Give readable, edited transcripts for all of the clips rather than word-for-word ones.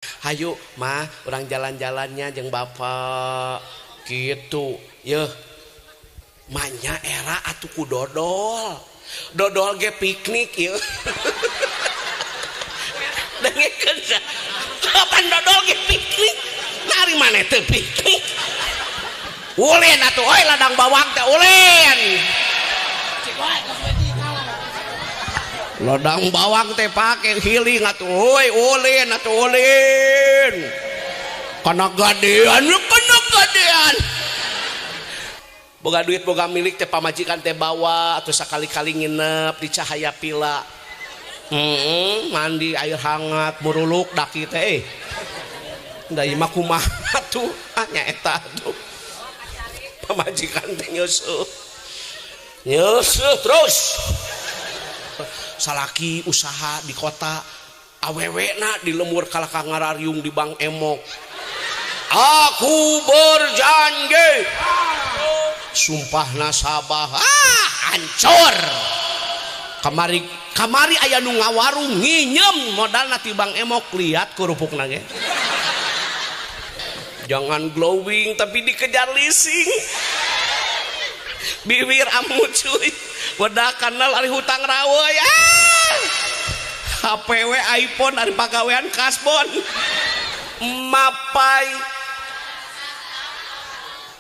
Hayu mah urang jalan-jalannya jeung bapak gitu yeuh manya era atuh ku dodol dodol ge piknik yeuh. Dengekeun kapan dodol ge piknik nari maneh teu piknik ulin atuh oi ladang bawang teh ulin ladang bawang teh pake healing atuh oi ulin atuh ulin kana gadean kana gadean boga duit boga milik teh pamajikan teh bawa atau sakali-kali nginep di Cahaya Pila. Mandi air hangat muruluk daki teh da ieu mah kumaha tuh ah nya eta tuh pamajikan teh nyeusuh nyeusuh terus salaki usaha di kota awewena di lemur kalah ka ngarariung di Bank Emok. Aku berjanji sumpah nasabah ah hancur kamari kamari aya nu ngawarung nginyem modalna ti Bank Emok lihat kerupukna ge jangan glowing tapi dikejar leasing bibir amu cuy wedakan lari hutang rawoy ah HPW iPhone ari pagawean kasbon mapai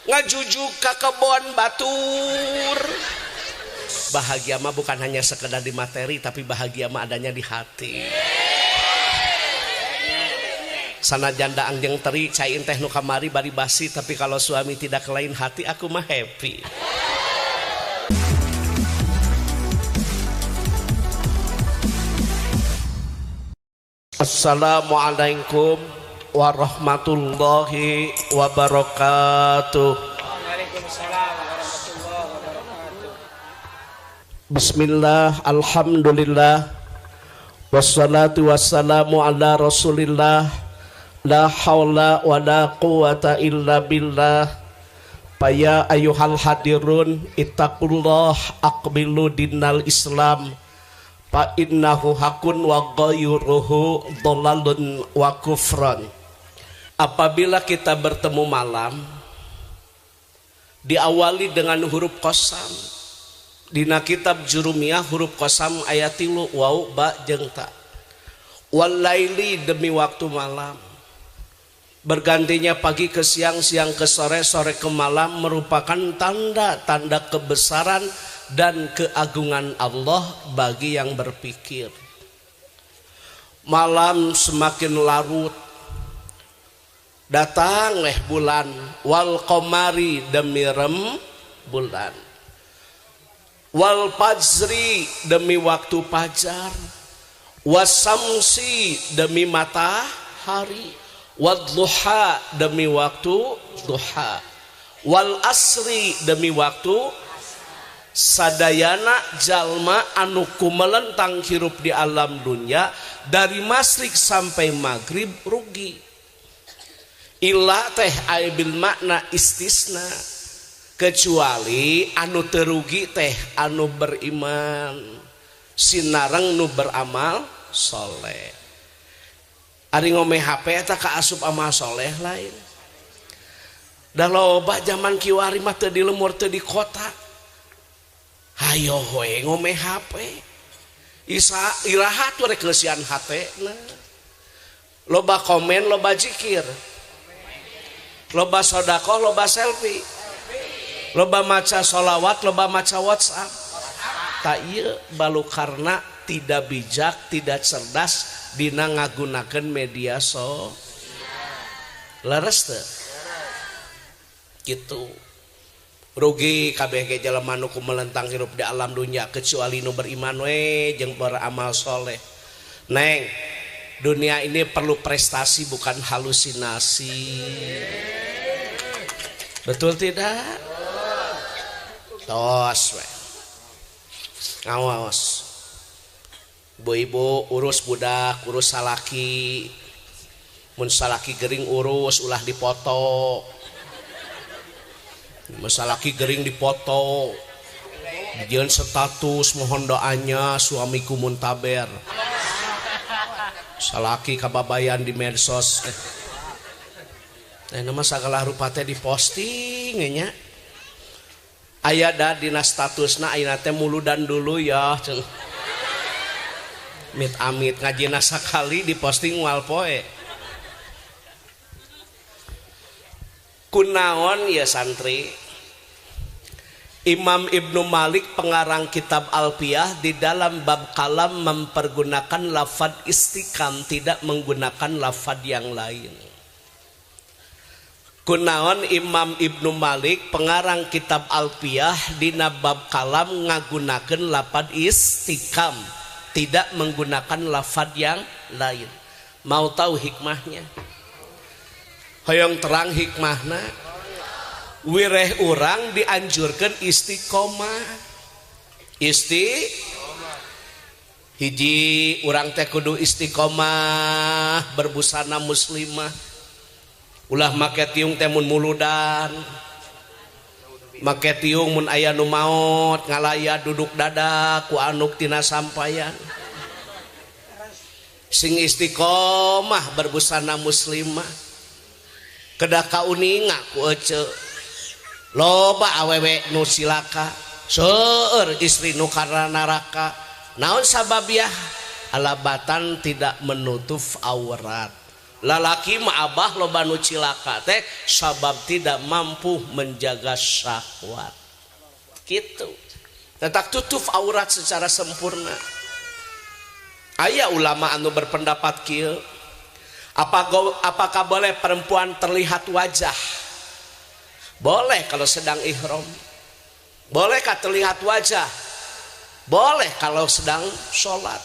ngajujuk ka kebon batur. Bahagia mah bukan hanya sekedar di materi, tapi bahagia mah adanya di hati. Sanajan daang jeung teri cai teh nu kamari bari basi, tapi kalau suami tidak lain hati aku mah happy. Assalamualaikum warahmatullahi wabarakatuh. Waalaikumsalam warahmatullahi wabarakatuh. Bismillah, alhamdulillah, wassalatu wassalamu ala rasulillah, la hawla wa la quwata illa billah. Paya ayuhal hadirun, ittaqullah, aqbilu dinal islam, fa innahu hakun wa ghayruhu dhalalun wa kufran. Apabila kita bertemu malam diawali dengan huruf qasam. Dina kitab Jurumiyah huruf qasam ayat 3 waw ba jeung ta. Wal laili demi waktu malam. Bergantinya pagi ke siang, siang ke sore, sore ke malam merupakan tanda-tanda kebesaran dan keagungan Allah bagi yang berpikir. Malam semakin larut, datang leh bulan, wal qamari demi rem bulan, wal fajri demi waktu fajar, wasamsi demi matahari, wadduha demi waktu duha, wal asri demi waktu sadayana jalma anu kumelentang hirup di alam dunia dari masyrik sampai maghrib rugi. Illa teh ai bil makna istisna, kecuali anu terugi teh anu beriman sinareng nu beramal soleh. Ari ngome HP eta kaasup amal soleh lain. Da loba zaman kiwari mah teu di lemur teu di kota. Hayo we ngome HP. Isa iraha tuh rek leusian hatena. Loba komen, loba zikir. Loba sodakoh, loba selfie. Loba maca sholawat, loba maca WhatsApp. Tak ieu balu karena tidak bijak, tidak cerdas dina ngagunakeun media so. Leres teu? Gitu. Rugi kabeh ge jelema nu kumelentang hirup di alam dunia kecuali nu beriman we jeung beramal soleh. Neng, dunia ini perlu prestasi bukan halusinasi. Betul tidak? Tos we. Ngawas. Ibu-ibu urus budak, urus salaki. Mun salaki gering urus, ulah dipoto. Mun salaki gering dipoto. Dijieun status mohon doanya suamiku muntaber. Salaki kababayan di medsos. Nama sagala rupa teh diposting nya. Aya da dina statusna ayeuna teh muludan dulu ya. Mit amit ngajina sakali diposting moal poe. Kunaon ya santri? Imam Ibnu Malik pengarang kitab Alfiyah di dalam bab kalam mempergunakan lafad istiqam, tidak menggunakan lafad yang lain. Kunaon Imam Ibnu Malik pengarang kitab Alfiyah dina bab kalam ngagunakeun lafad istiqam, tidak menggunakan lafad yang lain. Mau tahu hikmahnya? Hoyong terang hikmahna. Wireh urang dianjurkan istiqomah. Isti hiji urang teh kudu istiqomah berbusana muslimah. Ulah make tiung teh mun muludan. Make tiung mun aya nu maot ngalaya duduk dada ku anuk tina sampayan. Sing istiqomah berbusana muslimah. Kedah kauninga ku ece. Loba awewe nu silaka seueur istri nu karena neraka. Naon sababiah? Alabatan tidak menutup aurat. Lalaki mah abah loba nu cilaka teh sabab tidak mampu menjaga syahwat. Gitu. Tetap tutup aurat secara sempurna. Aya ulama anu berpendapat kieu, apakah boleh perempuan terlihat wajah? Boleh kalau sedang ihram. Bolehkah terlihat wajah? Boleh kalau sedang sholat.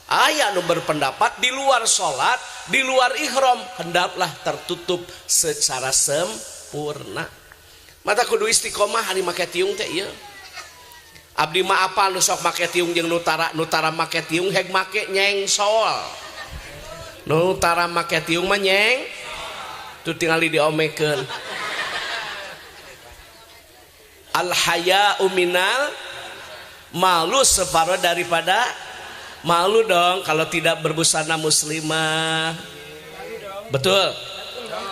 Aya nu berpendapat di luar sholat, di luar ihram hendaklah tertutup secara sempurna. Mata kudu istiqomah hari make tiung teh ieu. Abdi mah apal nu sok make tiung jeung nutara, nutara make tiung heg make nyengsol. Nutara make tiung mah nyeng tu tingali diomekeun. Al haya'u minal malu separuh daripada malu dong kalau tidak berbusana muslimah. Betul.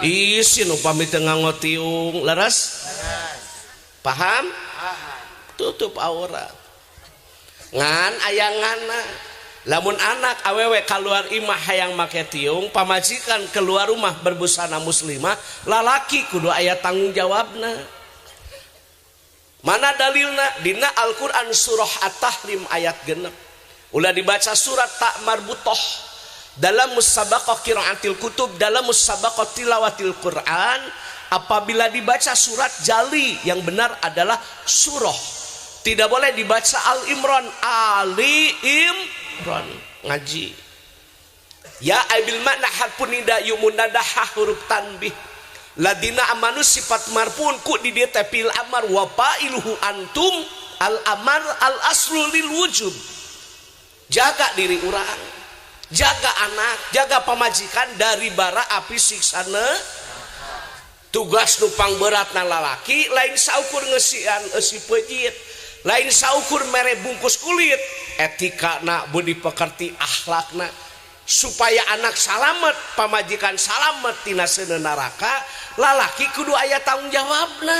Isin upami teu nganggo tiung, leres? Paham? Tutup aurat. Ngan ayangana lamun anak awewe keluar imah hayang make tiung, pamajikan keluar rumah berbusana muslimah, lalaki kudu aya tanggung jawabna. Mana dalilna? Dina Al-Qur'an surah At-Tahrim ayat 6. Ulah dibaca surat tak marbutoh dalam musabaqah qiraatil kutub, dalam musabaqah tilawatil Quran, apabila dibaca surat jali yang benar adalah surah. Tidak boleh dibaca Al-Imran, Ali Imran ngaji. Ya aibil makna harfun nida yumunadaha huruf tanbih. Ladina amanu sifat marfun ku di dieu teh fil amar wa fa'iluhu antum al amar al aslu lil wujub. Jaga diri urang, jaga anak, jaga pamajikan dari bara api siksana. Tugas nu pangberatna lalaki lain saukur ngeusian eusi peujit, lain saukur mere bungkus kulit, etikana budi pekerti akhlakna supaya anak salamet, pamajikan salamet tina seuneu neraka, lalaki kudu aya tanggung jawabna.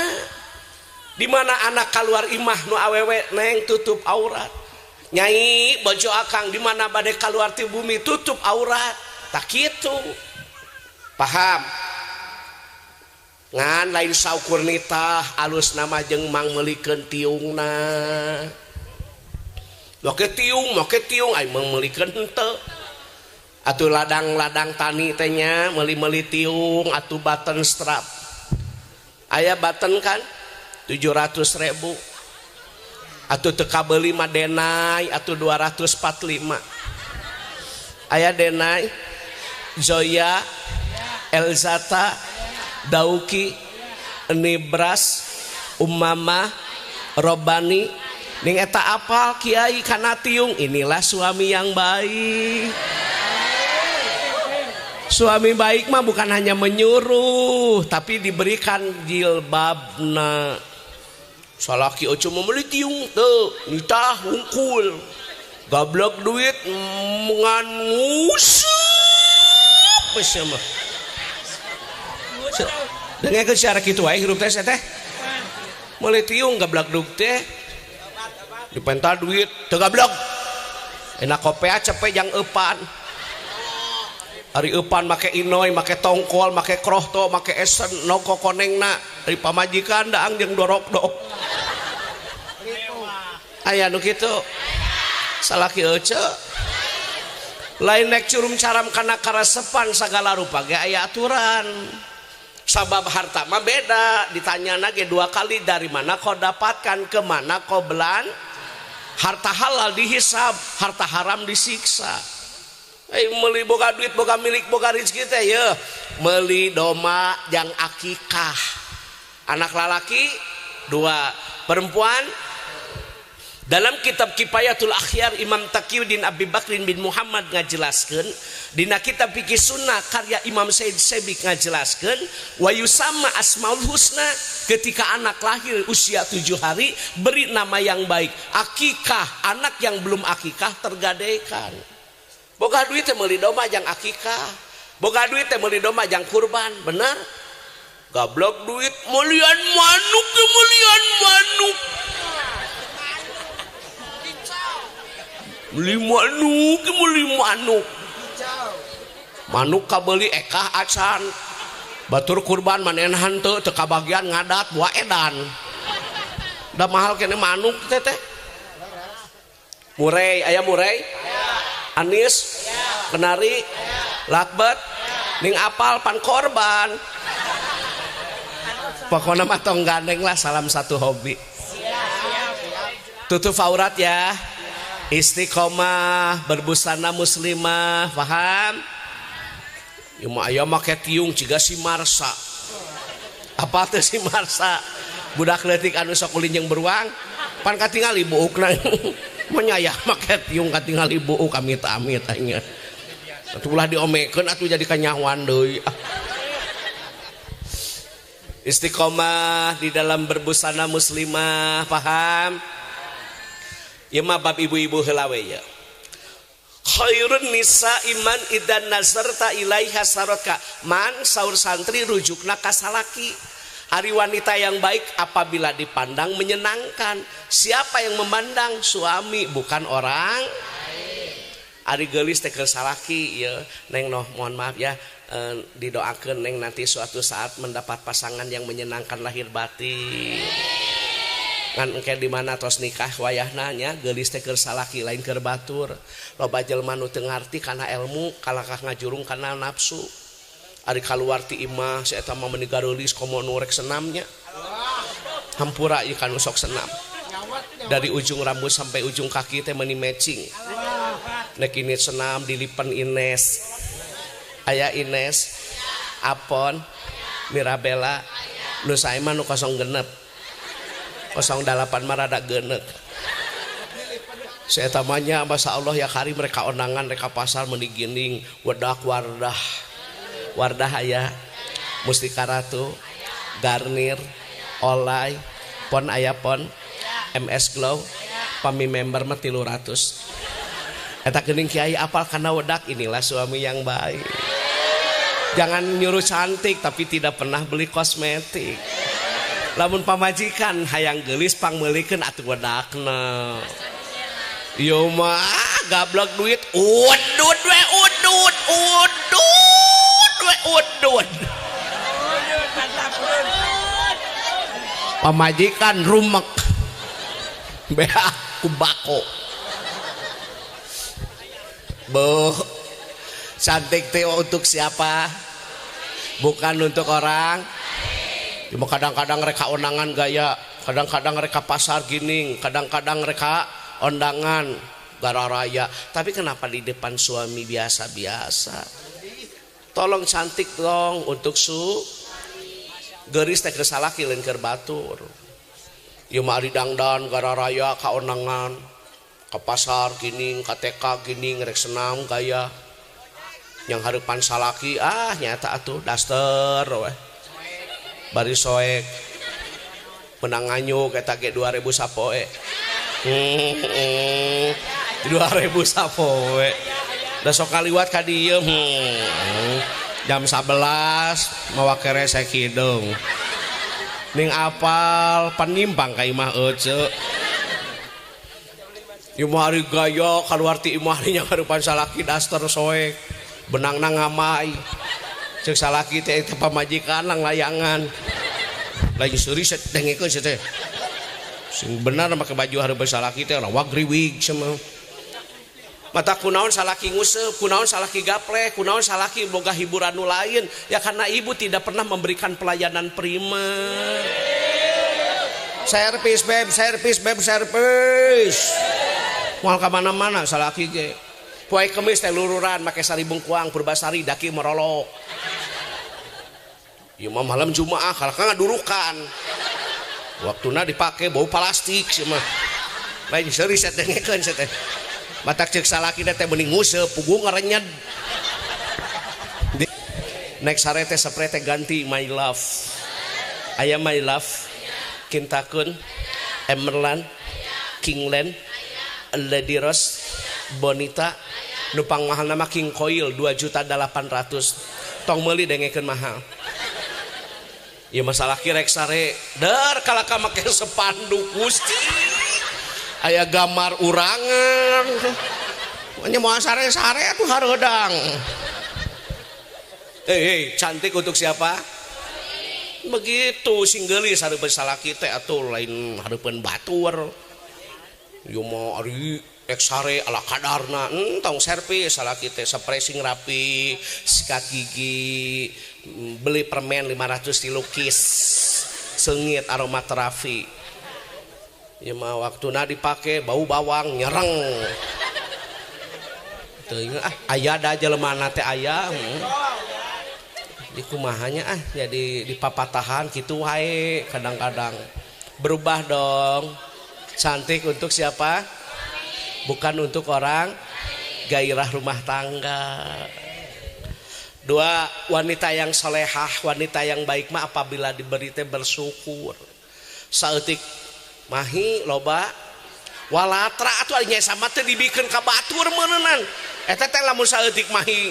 Di mana anak keluar imah nu awewe neng tutup aurat. Nyai bojo akang di mana bade keluar ti bumi tutup aurat. Tak kitu. Paham? Ngan lain saukur nitah alus nama jeung mang meulikeun tiungna. Make tiung ai mang meulikeun henteu. Atuh ladang-ladang tani teh nya meuli-meuli tiung atuh button strap. Aya button kan 700.000. Atuh teu kabeuli mah denai atuh 245. Aya denai, Zoya, Elzata, Dauki, Nibras, Umama, Robani. Ning eta apal kiai kana tiung, inilah suami yang baik. Suami baik mah bukan hanya menyuruh, tapi diberikan jilbabna. Salaki ojo membeli tiung teu, nitah hungkul. Gablek duit ngan nguseup. Geus mah. Dengekeun siara kitu wae hirup teh teh. Meuli tiung gablak dug teh. Dipenta duit teu gablak. Enak kopea cepe jang eupan. Ari eupan make inoy, make tongkol, make krohto, make esen, noko konengna. Ari pamajikan daang jeung dorok-dok. Aya nu kitu. Salaki ece. Lain nek curum caram kana karesepan sagala rupa ge aya aturan. Sabab harta mah beda, ditanya ge dua kali dari mana kau dapatkan, ke mana kau belan. Harta halal dihisab, harta haram disiksa. Meuli boga duit, boga milik, boga rezeki teh ye. Meuli domba jang akikah. Anak lalaki dua, perempuan. Dalam kitab Kifayatul Akhyar Imam Taqiyuddin Abi Bakrin bin Muhammad ngajelaskeun, dina kitab Fikih Sunnah karya Imam Said Sebik ngajelaskeun, wa yusamma asmaul husna, ketika anak lahir usia 7 hari beri nama yang baik. Akikah, anak yang belum akikah tergadaikan. Boga duit teh meuli domba jang akikah. Boga duit teh meuli domba jang kurban, bener? Gablok duit meulian manuk, meulian manuk. Beli manuk, beli manuk. Manuk kabeli ekah acan. Batur kurban manehna henteu teu kabagian ngadat buah edan. Da mahal kene manuk teh teh. Murei, aya murei? Anis, kenari, lakbet, ning apal pan korban. Pokoknya mah tong gandeng lah, salam satu hobi. Tutup aurat ya. Istiqomah, berbusana muslimah, paham? Ya mah aya make tiung ciga si Marsa. Apa teh si Marsa? Budak leutik anu sok ulin jeung beruang, pan katingali buukna. Menyayah make tiung katingali buuk amit-amit nya. Atuh ulah diomekeun atuh jadi kanyahoan deui. Istiqomah di dalam berbusana muslimah, paham? Ya mah bab ibu-ibu heula we ya. Khairun nisa iman idan nazarta ilaiha sarotka. Man saur santri rujukna ka salaki. Ari wanita yang baik apabila dipandang menyenangkan. Siapa yang memandang? Suami, bukan orang. Ari geulis teh keur salaki ya. Neng noh, mohon maaf ya, didoakeun neng nanti suatu saat mendapat pasangan yang menyenangkan lahir batin. Ngan engke di mana tos nikah wayahna nya geulis teh keur salaki lain keur batur. Loba jelema nu teu ngarti kana ilmu kalakah ngajurung kana nafsu. Ari kaluar ti imah si eta mah meuni gareulis komo nu rek senamnya. Hampura ieu kanu sok senam. Dari ujung rambut sampai ujung kaki teh meuni matching. Nek ini senam dilipen Ines. Aya Ines, Apon, Mirabella, nu sae mah nu 06. 08 mah rada geuneuk. Saya tamanya masa Allah ya kari mereka ondangan mereka pasar meuni ginding wedak wardah. Wardah aya Mustika Ratu, Garnier, Olay, Pon aya Pon, MS Glow, pami member mah 300. Eta geuning kiai apal kana wedak, inilah suami yang baik. Jangan nyuruh cantik tapi tidak pernah beli kosmetik. Lamun pamajikan hayang geulis pangmeulikeun atuh wedakna. Ieu mah gablek duit udud we udud udud we udud. Pamajikan rumek. Beak ku bako. Beuh. Cantik teh untuk siapa? Bukan untuk orang. Cuma kadang-kadang reka ondangan gaya, kadang-kadang reka pasar gining, kadang-kadang reka ondangan gara raya. Tapi kenapa di depan suami biasa-biasa? Tolong cantik dong untuk su geuris teh keur salaki lain keur batur. Ieu mah ari dangdan gara raya ka ondangan, ka pasar gining, ka TK gining rek senam gaya. Yang hareupan salaki ah nyata atuh daster weh. Bari soek menang nganyuk eta ge 2000 sapoe. 2000 sapoe. Da sok kaliwat ka dieu. Jam 11 mawa keresek hideung. Ning apal pan nyimpang ka imah ece. Ieu mah ari gaya kaluar ti imah nya ngarupan salaki daster soek. Benangna ngamai. Ceuk salaki teh eta pamajikan lang layangan. Lain seuri dengekeun sia teh. Sing bener make baju hareupeun salaki teh rawag riwig cenah. Mata kunaon salaki nguseup, kunaon salaki gapleh, kunaon salaki boga hiburan nu lain, ya karena ibu tidak pernah memberikan pelayanan prima. Servis beb, servis beb, servis. Moal ka mana-mana salaki ge. Poe Kemis teh lururan make sari bengkuang Purbasari daki merolok. Ieu mah malam Jumaah kalahka ngadurukan. Waktuna dipake bau plastik sih mah. Lain seuri set dengekeun sia teh. Matak ceuk salaki teh mending nguseup puguh ngarenyed. Nek sare teh spray teh ganti my love. Aya my love, Kintakun, Emerlan, Kingland, Lady Rose, Bonita, nu pangmahalna mah King Koil 2.800.000. Tong meuli dengekeun mahal. Ieu masalah ki rek sare, der kalaka make spanduk Gusti. Aya gambar urangan. Nya moal sare-sare atuh hareudang. Hei, cantik untuk siapa? Begitu sing geulis hareupeun salaki teh atuh lain hareupeun batur. Ieu mah ari rek sare ala kadarna, tong servis salaki teh spray sing rapi, sikat gigi, beli permen 500 dilukis, seungit aromaterapi. Ieu mah waktuna dipake bau bawang nyereng. Teuing ah aya da jelemana teh aya. Di kumahanya ah jadi dipapatahan kitu wae kadang-kadang. Berubah dong. Cantik untuk siapa? Bukan untuk orang gairah rumah tangga. Dua, wanita yang solehah, wanita yang baik mah apabila diberi teh bersyukur. Saeutik mahi loba walatra atuh ari nya sama teh dibikeun ka batur meureunan. Eta teh lamun saeutik mahi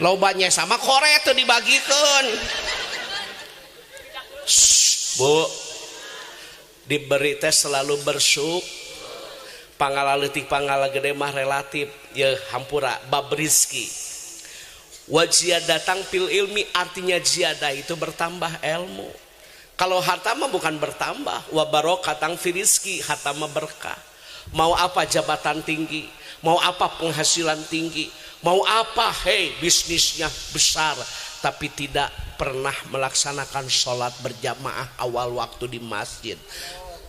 loba nya sama kore teh dibagikeun. Shh, Bu, diberi teh selalu bersyukur. Pangala leutik pangala gede mah relatif ya hampura bab rizki. Wa datang fil ilmi artinya ziyadah itu bertambah ilmu. Kalau harta mah bukan bertambah, wa barokatang fi rizki, harta mah berkah. Mau apa jabatan tinggi, mau apa penghasilan tinggi, mau apa hei bisnisnya besar, tapi tidak pernah melaksanakan sholat berjamaah awal waktu di masjid.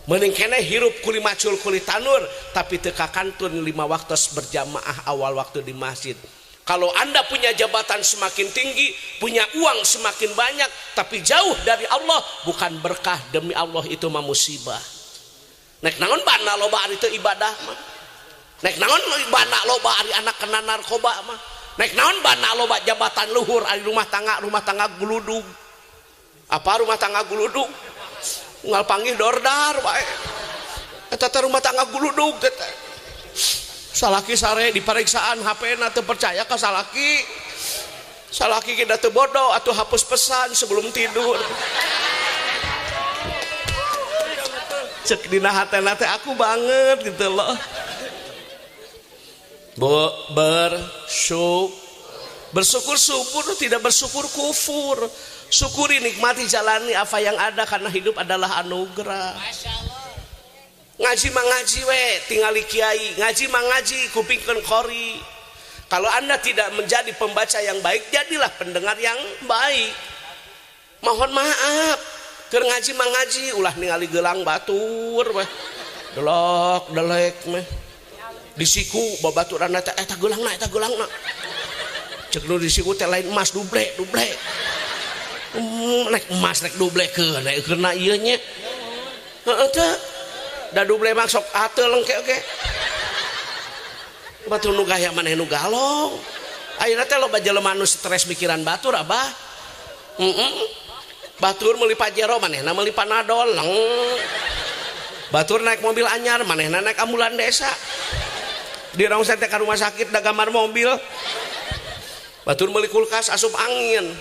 Mending keneh hirup kuli macul kuli tanur, tapi teu kakantun 5 waktu berjamaah awal waktu di masjid. Kalau Anda punya jabatan semakin tinggi, punya uang semakin banyak, tapi jauh dari Allah, bukan berkah, demi Allah itu mah musibah. Nek naon bana loba ari teu ibadah mah. Nek naon bana loba ari anak kena narkoba mah. Nek naon bana loba jabatan luhur ari rumah tangga guludug. Apa rumah tangga guludug? Ngal panggih dordar wae. Eta teh rumah tangga guludug teh. Salaki sare di pariksaan HP-na teu percaya ka salaki. Salaki kita teu bodoh atuh hapus pesan sebelum tidur. Cek dina hatena teh aku banget gitu loh. Bu, bersyukur, bersyukur syukur, tidak bersyukur kufur. Syukuri, nikmati, jalani apa yang ada karena hidup adalah anugerah. Ngaji mah ngaji we, tingali kiai, ngaji mah ngaji, kupingkeun qori. Kalau Anda tidak menjadi pembaca yang baik, jadilah pendengar yang baik. Mohon maaf, keur ngaji mah ngaji, ulah ningali gelang batur weh. Delok delek meh. Di siku babaturanna teh eta geulangna, eta geulangna. Cek nu di siku teh lain emas duble, duble. Nek emas nek duble keun, nek keuna ieu nya. Heeh teh. Da duble mah sok ateul lengke oge. Batur nu gaya maneh nu galong. Ayeuna teh loba jelema nu stres mikiran batur abah. Batur meuli Pajero manehna meuli Panadol. Leng. Batur naik mobil anyar manehna naik ambulan desa. Di rongsen teh ka rumah sakit da gambar mobil. Batur meuli kulkas asup angin.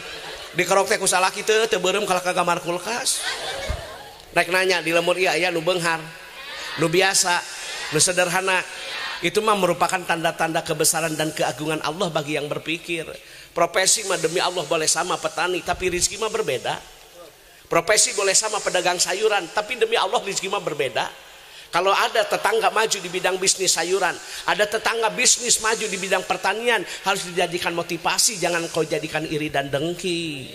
Dikerok teh ku salaki teu teu beureum kalah ka gambar kulkas. Rek nanya di lemur ieu aya nu beunghar, nu biasa, nu sederhana. Itu mah merupakan tanda-tanda kebesaran dan keagungan Allah bagi yang berpikir. Profesi mah demi Allah boleh sama petani, tapi rezeki mah berbeda. Profesi boleh sama pedagang sayuran, tapi demi Allah rezeki mah berbeda. Kalau ada tetangga maju di bidang bisnis sayuran, ada tetangga bisnis maju di bidang pertanian, harus dijadikan motivasi, jangan kau jadikan iri dan dengki.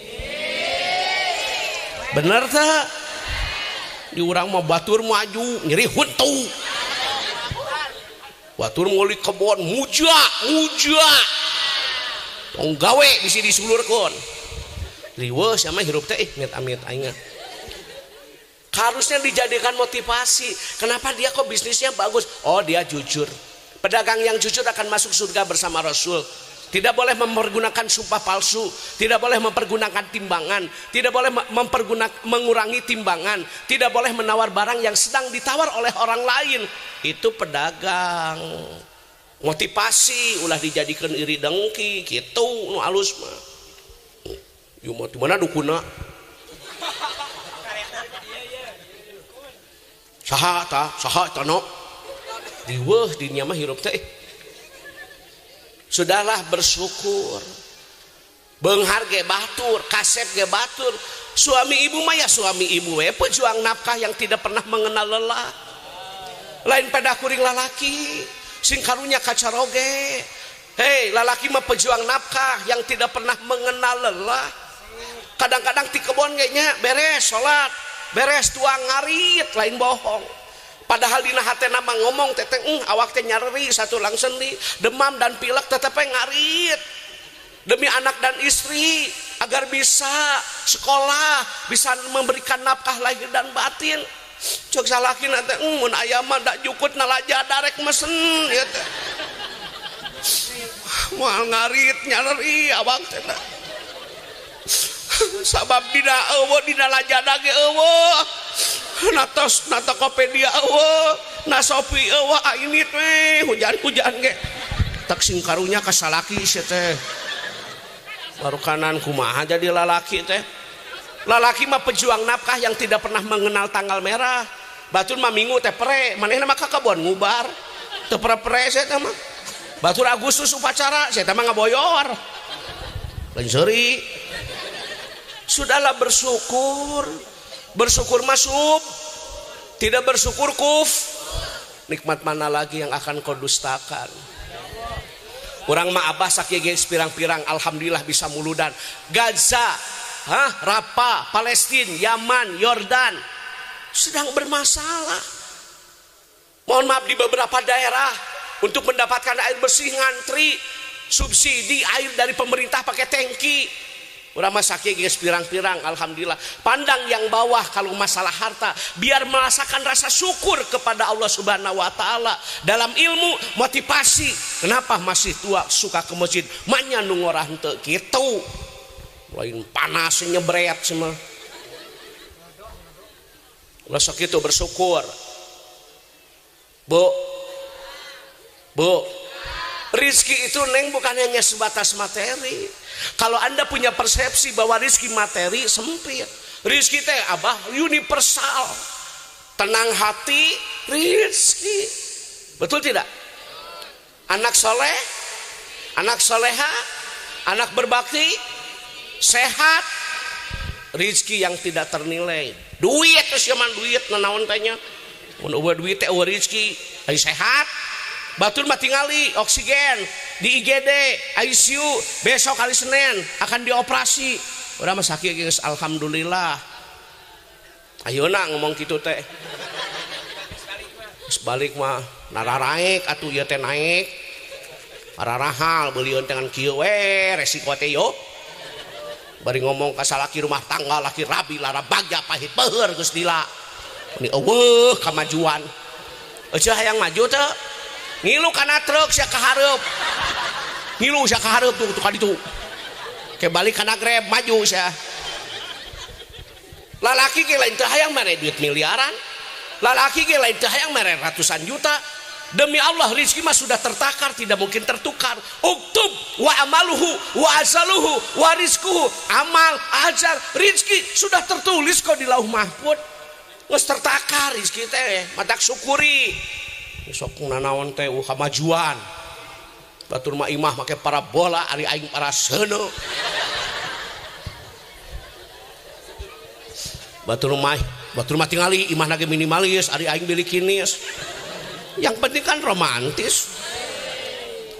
Bener tak? Di urang mah batur maju, nyeri huntu. Batur meuli kebon, muja, muja. Tong gawe bisi disulurkeun. Riweuh sia mah hirup teh amit amit aing. Harusnya dijadikan motivasi. Kenapa dia kok bisnisnya bagus? Oh, dia jujur. Pedagang yang jujur akan masuk surga bersama Rasul. Tidak boleh mempergunakan sumpah palsu, tidak boleh mempergunakan timbangan, tidak boleh mengurangi timbangan, tidak boleh menawar barang yang sedang ditawar oleh orang lain. Itu pedagang. Motivasi ulah dijadikan iri dengki gitu nu alus mah. Ieu mah di mana dukuna? Saha ta, saha ta no. Riweuh dinya mah hirup teh. Sudahlah bersyukur. Beunghar ge batur, kasep ge batur. Suami ibu mah ya suami ibu we pejuang nafkah yang tidak pernah mengenal lelah. Lain pada kuring lalaki, sing karunya kacaroge. Hei, lalaki mah pejuang nafkah yang tidak pernah mengenal lelah. Kadang-kadang ti kebon ge nya beres salat, beres tuang ngarit, lain bohong. Padahal dina hatena mah ngomong teteh awak teh nyareri satu lang sendi, demam dan pilek tetep ngarit. Demi anak dan istri agar bisa sekolah, bisa memberikan nafkah lahir dan batin. Cek salaki na teh mun aya mah da jukut nalaja darek mesen ieu teh. Moal ngarit nyareri awak teh. Sabab dina eueuh dina lajada ge eueuh. Natos na Tokopedia eueuh, na Shopee eueuh, ini teh hujan-hujan ge. Tak sing karunya ka salaki sia teh. Baru kanan kumaha jadi lalaki teh. Lalaki mah pejuang nafkah yang tidak pernah mengenal tanggal merah. Batur mah minggu teh pere, manehna mah ka kebon ngubar. Teu pere-pere sia teh mah. Batur Agustus upacara, sia teh mah ngaboyor. Lain seuri. Sudahlah bersyukur. Bersyukur masuk, tidak bersyukur kuf. Nikmat mana lagi yang akan kau dustakan? Urang mah abah sakieu ge pirang-pirang alhamdulillah bisa muludan. Gaza, Rafah, Palestina, Yaman, Yordan sedang bermasalah. Mohon maaf di beberapa daerah untuk mendapatkan air bersih ngantri, subsidi air dari pemerintah pakai tangki. Urang mah sakieu geus pirang-pirang alhamdulillah. Pandang yang bawah kalau masalah harta biar merasakan rasa syukur kepada Allah Subhanahu wa taala. Dalam ilmu motivasi, kenapa masih tua suka ke masjid? Manya nu ngorah henteu kitu. Lain panas nyebret semua. Ulah sok kitu bersyukur. Bu. Bu. Rizki itu neng bukan hanya sebatas materi. Kalau Anda punya persepsi bahwa rizki materi sempit, rizki teh abah universal. Tenang hati, rizki. Betul tidak? Anak soleh, anak soleha, anak berbakti, sehat, rizki yang tidak ternilai. Duit terus zaman duit nanaon tanya. Mun eueuh duit teh eueuh rizki, ari sehat. Batur mah tingali oksigen di IGD, ICU, besok hari Senin akan dioperasi. Urang mah sakieu geus alhamdulillah. Ayeuna ngomong kitu teh. Geus balik mah nararaek atuh ieu teh naek. Ararahal beulieun teh ngan kieu we resiko teh yo. Bari ngomong ka salaki rumah tangga laki rabi lara bagja pahit beuheur geus lila. Ini eueuh kamajuan. Eueuh hayang maju teh. Ngilu kana truk sia ka hareup. Ngilu sia ka hareup tuh ka ditu. Ke balik kana Grab maju sia. Lalaki ge lain teu hayang mere duit miliaran. Lalaki ge lain teu hayang mere ratusan juta. Demi Allah rizki mah sudah tertakar, tidak mungkin tertukar. Uktub wa amaluhu wa azaluhu wa rizkuhu. Amal, ajar, rizki sudah tertulis kok di Lauh Mahfud. Geus tertakar rizki teh, matak syukuri. Sok nanaon teh kamajuan. Batur mah imah make parabola, ari aing paraseuneu. Batur mah tingali imah lagi minimalis, ari aing bilikinis. Yang penting kan romantis.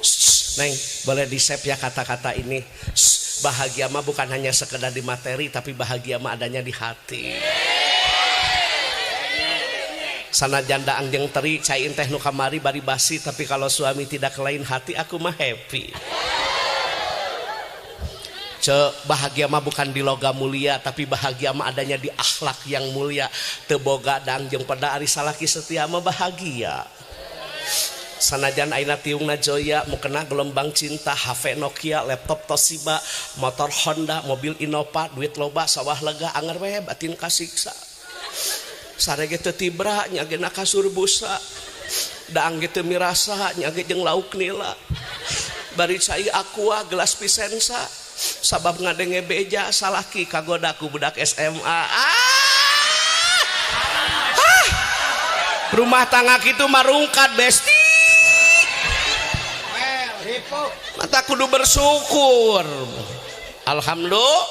Shh, Neng, boleh di-save ya kata-kata ini. Shh, bahagia mah bukan hanya sekedar di materi, tapi bahagia mah adanya di hati. Sanajan daang jeung teri, cai teh nu kamari bari basi, tapi kalau suami tidak lain hati, aku mah happy. Cek, bahagia mah bukan di logam mulia, tapi bahagia mah adanya di akhlak yang mulia. Teu boga daang jeung peda ari salaki setia mah bahagia. Sanajan aina tiungna joya, mukena gelombang cinta, HP Nokia, laptop Toshiba, motor Honda, mobil Innova, duit loba, sawah lega, anger we batin kasiksa. Sarege teu tibra, nya ge na kasur busa. Daang ge teu mirasa, nya ge jeung lauk nila. Bari cai aqua gelas pisensa. Sabab ngadenge beja salaki kagoda ku budak SMA. Rumah tangga kitu marungkat besti. Mata kudu bersyukur. Alhamdulillah.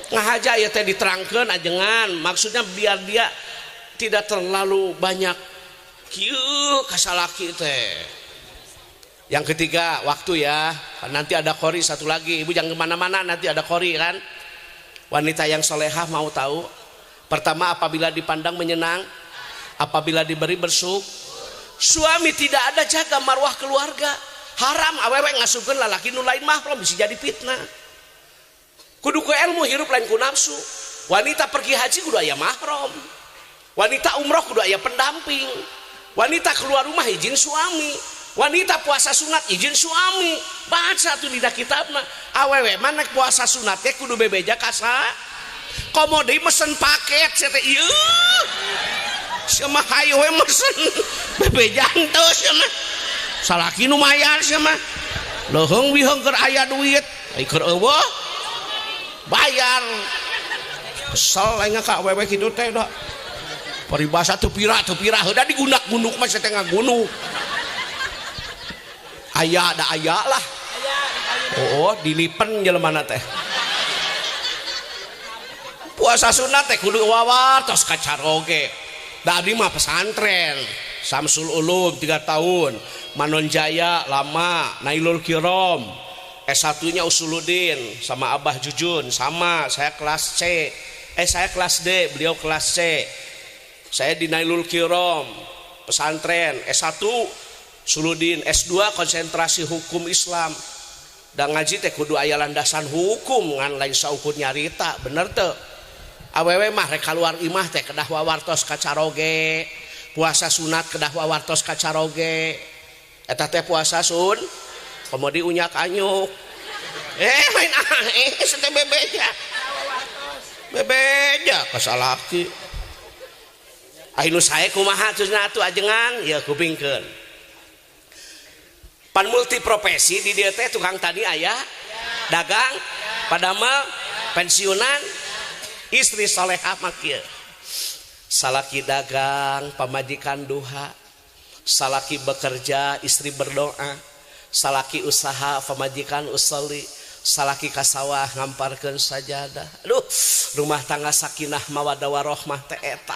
Ngahaja ya teh diterangkeun ajengan, maksudnya biar dia tidak terlalu banyak kieu kasalaki teh. Yang ketiga waktu ya, nanti ada kori satu lagi, ibu jangan kemana-mana, nanti ada kori kan. Wanita yang solehah mau tahu, pertama apabila dipandang menyenang, apabila diberi bersyukur. Suami tidak ada jaga marwah keluarga, haram awewe ngasupkeun lalaki nu lain mahram bisa jadi fitnah. Kudu ku ilmu hirup lain ku nafsu. Wanita pergi haji kudu aya mahram. Wanita umroh kudu aya pendamping. Wanita keluar rumah izin suami. Wanita puasa sunat izin suami. Baca tuh di kitabna. Awewe mah nek puasa sunat teh kudu bebeja ka sa. Komo deui mesen paket sia teh ieu. Sia mah hayu we mesen bebeja henteu sia mah. Salaki nu mayar sia mah. Leuheung wiheung keur aya duit, ai keur eueuh bayar. Kesel aing ka awewe kitu teh da. Paribasa teu pira heuda digunak-gunuk mah sia teh ngagunuk. Aya da aya lah. Oh, dilipen jelemana teh. Puasa sunat teh kudu wawartos ka caroge. Da abdi mah pesantren Samsul Ulum 3 tahun, Manonjaya lama, Nailul Kirom, S1-nya Usuluddin sama Abah Jujun, sama saya kelas C. Saya kelas D, beliau kelas C. Saya di Nailul Kirom pesantren S1 Usuluddin, S2 konsentrasi hukum Islam. Dan ngaji teh kudu aya landasan hukum ngan lain saukur nyarita, bener teu? Awewe mah rek kaluar imah teh kedah wawartos ka caroge, puasa sunat kedah wawartos ka caroge. Eta teh puasa sun, komodi unyak anyuk. Main teh bebeja. Bebeja ka salaki. Ai nu sae kumaha cenah atuh ajengan, ya kupingkeun. Pan multi profesi di dieu teh tukang tani aya, dagang, padamel, pensiunan, istri solehah mah kieu. Salaki dagang, pamajikan duha. Salaki bekerja, istri berdoa. Salaki usaha, pamajikan usolli. Salaki ka sawah ngamparkeun sajadah. Aduh, rumah tangga sakinah mawaddah warahmah teh eta.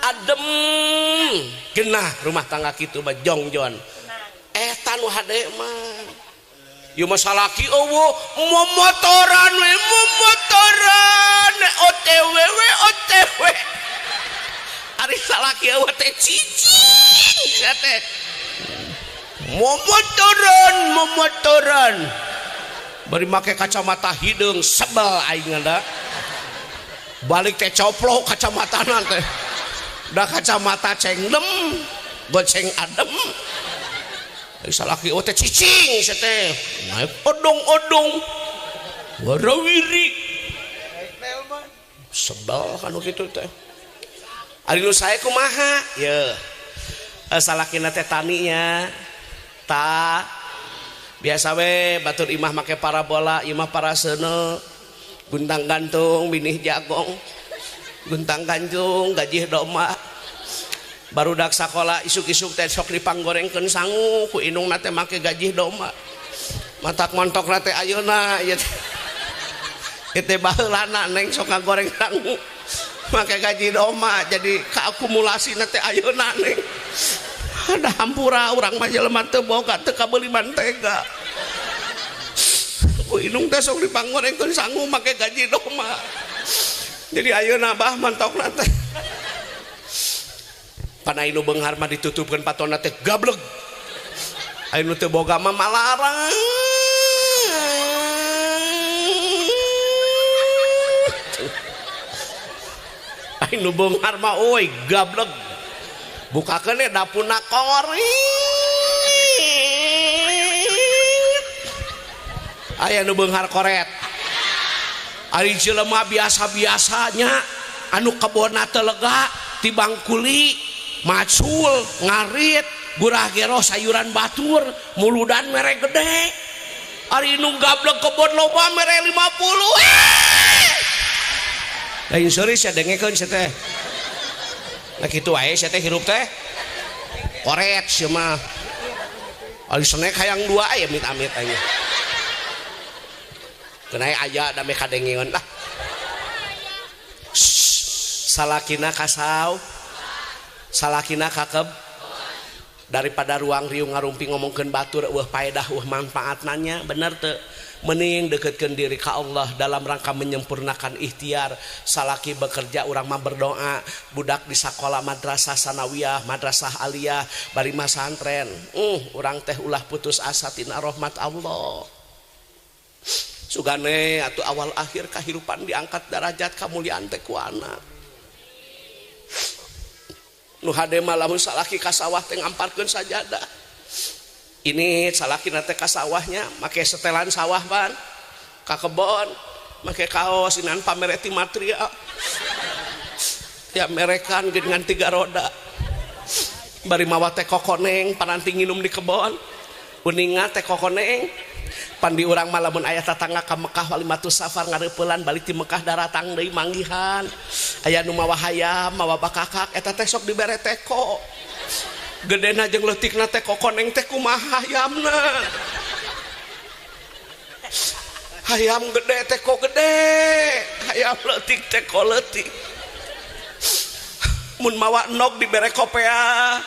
Adem. Genah rumah tangga kitu mah jongjon. Eta nu hade mah. Ieu mah salaki eueuh momotoran we momotoran OTW we OTW. Ari salaki eueuh teh cicing sia teh. Momotoran momotoran. Bari make kacamata hideung sebel aing da. Balik teh coplok kacamatana teh. Da kacamata cengdem, goceng adem. Salaki oh teh cicing sia teh naik odong-odong warawiri sebel kan kitu teh. Ari nu sae kumaha? Yeuh. Salakina teh taninya ta biasa we batur imah make parabola imah paraseuneu guntang gantung binih jagong guntang gantung gajih domba barudak sakola isuk-isuk teh sok dipanggorengkeun sangu ku indungna teh make gajih domba matak montokna teh ayeuna ieu teh baheulana neng sok ngagoreng sangu make gaji domba jadi kaakumulasi teh ayeuna neng ada hampura urang mah jelema teu boga teu kabeuli mantega ku indung teh sok dipanggorengkeun sangu make gaji domba jadi ayeuna bah mantokna teh pana inu beunghar mah ditutupkeun patona teh gableg anu teu boga mah malarang anu beunghar mah euy gableg bukakeun we dapurna korit aya nu beunghar koret ari jelema biasa-biasanya anu kebonna teu lega tibang kuli macul ngarit gurah geroh sayuran batur muludan mere gede ari nu gablek kebon loba mere 50 lain seuri sia dengekeun sia teh nah kitu wae sia teh hirup teh koret sia mah ari snack hayang dua aya amit-amit aya keun aya da me kadengeun lah salakina kasaw salakina kakeb daripada ruang riung ngarumpi ngomongkeun batur eueuh paedah eueuh manfaatna nya bener teu mending deketkeun diri ka Allah dalam rangka menyempurnakan ikhtiar salaki bekerja urang mah berdoa budak di sakola madrasah sanawiyah madrasah aliyah bari mah santren urang teh ulah putus asa tina rahmat Allah sugane atuh awal akhir kahirupan diangkat derajat kamuliaan teh ku anak nu hade mah lamun salaki ka sawah teh ngamparkeun sajadah ini salakina teh ka sawahnya make setelan sawah pan ka kebon make kaos inan pamereti material ya merekan dengan 3 roda bari mawa teh kokoneng pananti nginum di kebon uninga teh kokoneng pan di urang mah lamun aya tatangga ka Mekah walimatus safar ngareupeulan balik ti Mekah daratang deui manggihan aya nu mawa hayam mawa bakakak eta teh sok dibere teko gedena jeung leutikna teh kokoneng teh kumaha hayamna hayam gede teko gede hayam leutik teko leutik mun mawa endog dibere kopea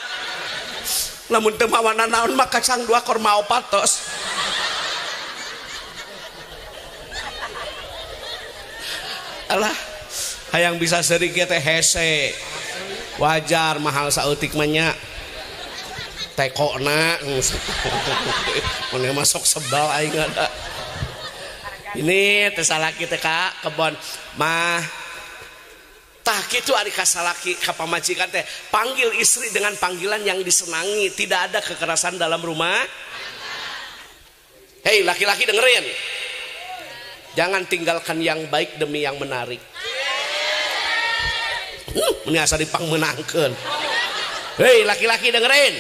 lamun teu mawa nanaon mah kacang 2 korma 4 tos alah hayang bisa seurik teh hese wajar mahal saeutik mah nya tekokna mun masuk sebal aing ada ini teh salaki teh ka kebon mah tah kitu ari ka salaki ka pamajikan teh panggil istri dengan panggilan yang disenangi tidak ada kekerasan dalam rumah. Hei laki-laki dengerin, jangan tinggalkan yang baik demi yang menarik. Ini asa dipangmeunangkeun. Hei laki-laki dengerin,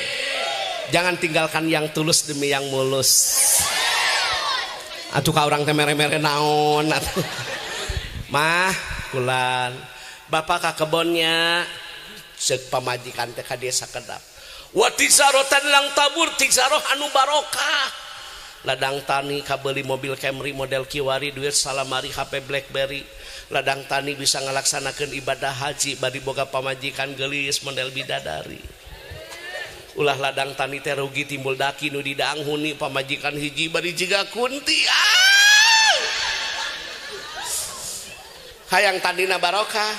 jangan tinggalkan yang tulus demi yang mulus. Atuh ka urang teh mere-mere naon atuh. Mah kulan bapak ka kebonnya ceuk pamajikan teh ka dieu sakedap. Wa tijarotan lang tabur tijaroh anu barokah. Ladang tani kabeli mobil Camry model kiwari duit salamari HP BlackBerry. Ladang tani bisa ngalaksanakeun ibadah haji bari boga pamajikan geulis model bidadari. Ulah ladang tani teh rugi timbul daki nu didanghuni pamajikan hiji bari jiga kunti. Ah! Hayang tadina barokah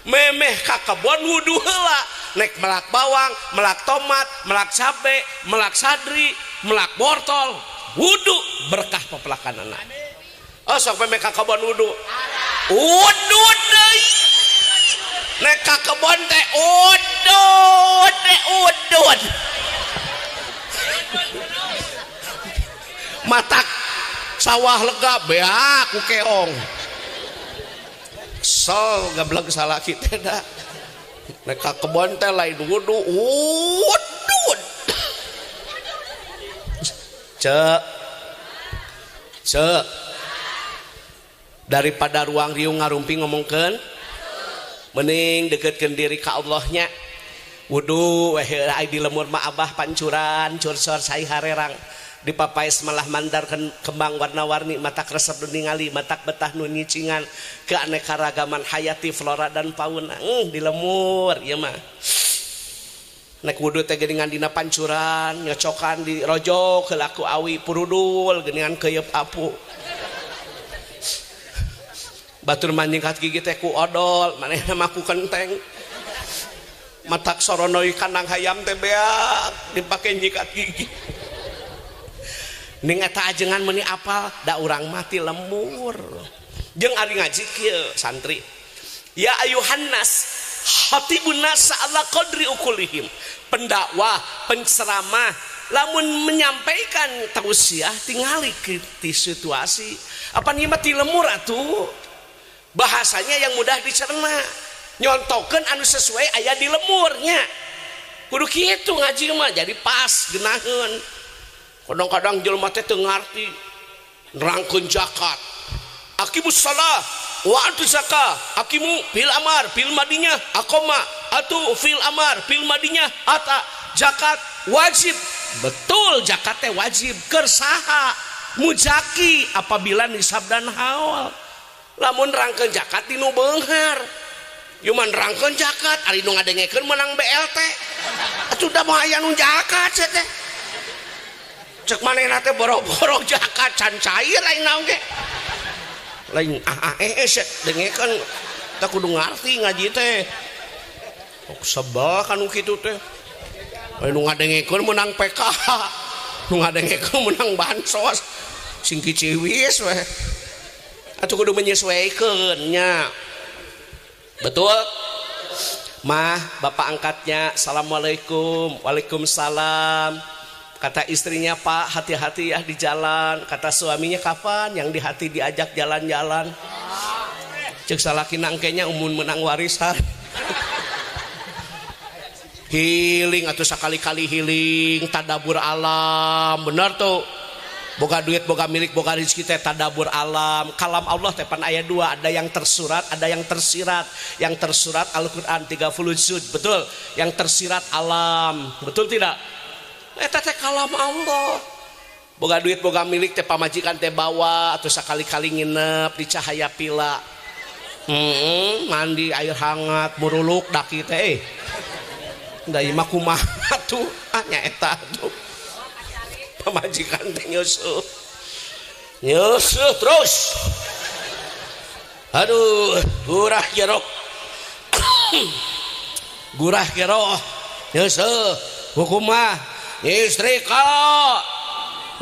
memeh ka kebon wudu heula nek melak bawang melak tomat melak cabe melak sadri melak wortel wudu berkah pepelakan anak. Oh sok memeh ka kebon wudu wudu deui nek ka kebon teh udud teh udud matak sawah lega beak ku keong. Kesel gablek salaki teh da. Nek ka kebon teh lain wudu. Wudu. Cek. Cek. Daripada ruang riung ngarumpi ngomongkeun mending deketkeun diri ka Allahnya. Wudu weh ai di lemur mah abah pancuran cursor sai harerang dipapaes malah mandar kembang warna-warni matak resep nu ningali matak betah nu nyicingan keanekaragaman hayati flora dan fauna di lemur ieu mah nek wudu teh geuningan dina pancuran nyocokan di rojok heula ku awi purudul geuningan keuyeup apu batur manyingkat gigi teh ku odol manehna mah ku kenteng matak soronoi kandang hayam teh beak dipake nyikat gigi ning eta ajengan meuni apal da urang mati lemur jeung ari ngaji kieu santri ya ayuhannas khatibun nas ala qadri ukulihim pendakwah penceramah lamun menyampaikan tausiah tingali ti situasi apa ieu mah ti lemur atuh bahasanya yang mudah dicerna nyontokeun anu sesuai aya di lemurnya kudu kitu ngaji mah jadi pas geunaheun kadang-kadang jelema teh teu ngarti nerangkeun zakat aqimus shalah wa atu zakah aqimu fil amar fil madinya aqama atu fil amar fil madinya ata zakat wajib betul zakat teh wajib keur saha muzaki apabila nisab dan haul lamun rangkeun zakat di nu beunghar ieu mah rangkeun zakat ari nu ngadengekeun menang BLT atuh da moal aya nu zakat sia teh cek manehna teh boro-boro zakat can cair aing naon ge lain sia dengekeun teh kudu ngarti ngaji teh ok sebel kan nu kitu teh nu ngadengekeun menang PKH nu ngadengekeun menang bansos sing kiciwis we atuh kudu menyesuaikan nya betul mah bapak angkatnya assalamualaikum waalaikumsalam kata istrinya pak hati-hati ya di jalan kata suaminya kapan yang di hati diajak jalan-jalan cek salaki nangkenya umun menang warisan healing atau sekali-kali healing tadabur alam bener tuh boga duit boga milik boga rezeki teh tadabur alam kalam Allah teh pan aya dua ada yang tersurat ada yang tersirat yang tersurat Al-Qur'an 30 juz betul yang tersirat alam betul tidak eta teh kalam Allah boga duit boga milik teh pamajikan teh bawa atau sekali-kali nginep di Cahaya Pila mandi air hangat muruluk daki teh da ieu mah kumaha tuh ah nya eta tuh pamajikan teh nyusuh nyusuh terus aduh gurah jeruk gurah jeruk nyusuh hukumah istri kok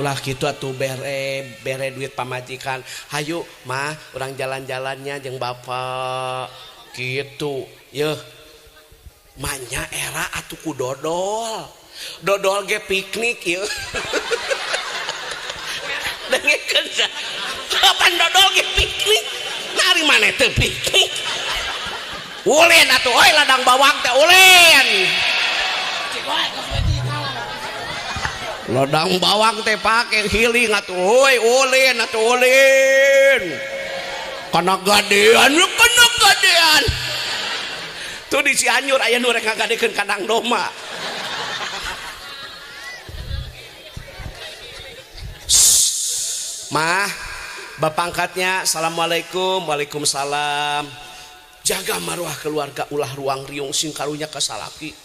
ulah kitu atuh bere duit pamajikan hayu mah urang jalan-jalannya jeung bapak kitu yeuh manya era atuh ku dodol dodol ge piknik ieu dengekeun kapan dodol ge piknik nari maneh teu piknik ulin atuh euy ladang bawang teh ulin ladang bawang teh pake healing atuh euy ulin atuh ulin kana gadean kana gadean tuh di Cianjur aya nu rek ngagadekeun kandang domba. Mah bapak angkatnya assalamualaikum waalaikumsalam jaga maruah keluarga ulah ruang riung sing karunya ka salaki